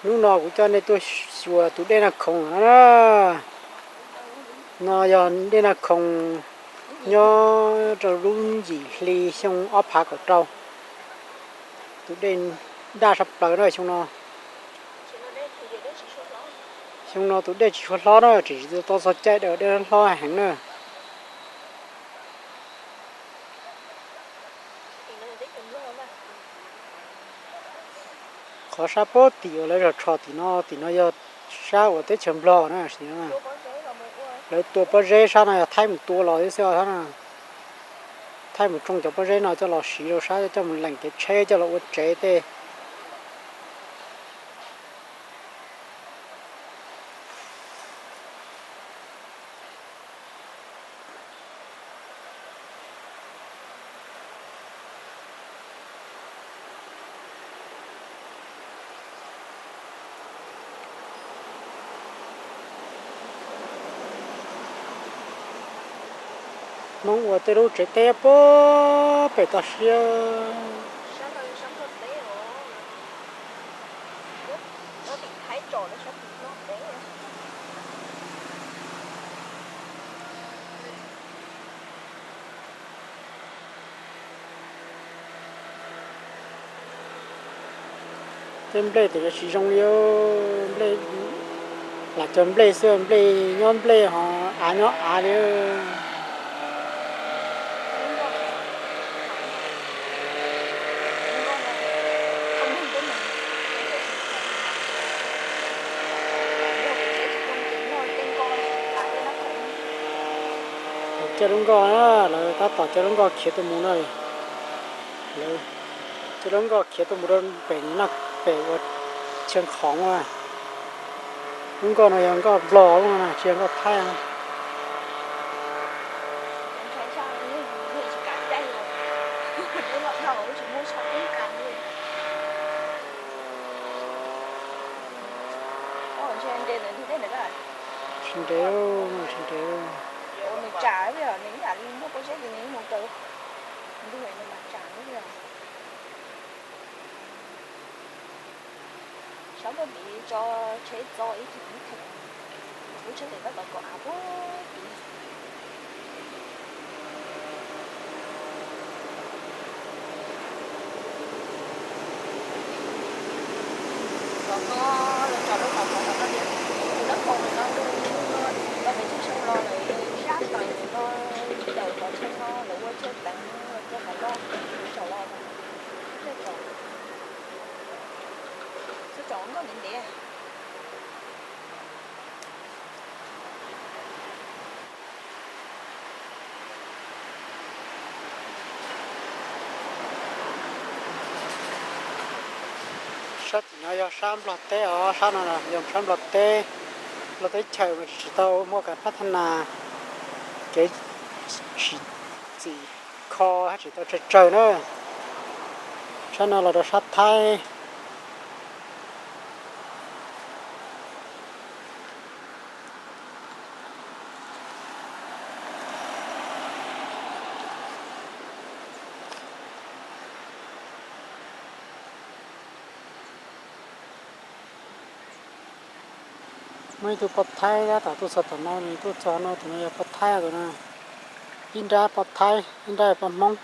Hnub no kuv coj nej tuaj xyuas tus dej Naj Khoom no na. No yog dej Naj Khoom nyob rau lub yim hli xyoo ob phav kaum rau. Tus dej daj sab plaws na xyoo no. Xyoo no tus dej tsis tshua hlob na, tsis tau txog caij dawm dej hlob heev na. Qhov sab pob tim uas lawv zog tsho tim no, tim no yog sab uas teb chaws Nplog na. Lawv tua pob zeb sab no yog Thaib mus tua los xwb. Thaib mus tsoo cov pob zeb no coj los siv rau sab coj mus leem kev tsheb coj los ua tsev tej. Hmoob ua tej lub tsev teb puag pem toj siab. Tej nplej tim no tsis zoo li, nplej, lam cog nplej xwb, nplej nyob nplej ho av nyob av li. Coj lub nkoj na, lawv tab tom coj lub nkoj khiav tuaj mus na. Lawv coj lub nkoj khiav tuaj mus rau pem Naj, pem uas Tsheej Khoov a. Lub nkoj no yog nkoj Nplog no, tsis yog nkoj Thaib. Tsis ntev, tsis ntev. Sab npuaj tiv tso tsheb txo ib theem ib theem, lub tsheb tes tab tom kaum av puag tid. Tom no lawv tso lub tom qhov tom no tias tus dab qhau no no, los pem tseem sau los lawm sab plaws no, tsis tawm qhov tshee no lawv ua tshee pleev no, lawv ua qhov loj, tsaus los, tsaus, tsaus nkauj ntev ntev. Sab tim no yog sab Nplog teb os, sab no yog sab Nplog teb. Nplog teb chaws mas tsis tau muaj kas phab thab nas, kev tsim txim kho hab tsis tau tsawg tsawg na. Sab no los rau sab Thaib. Muaj ib tug poj Thaib tab tom tuaj txog tom no, nws tuaj txog no, tus no yog poj Thaib tus no. Ib nrab poj Thaib, ib nrab poj Hmoob.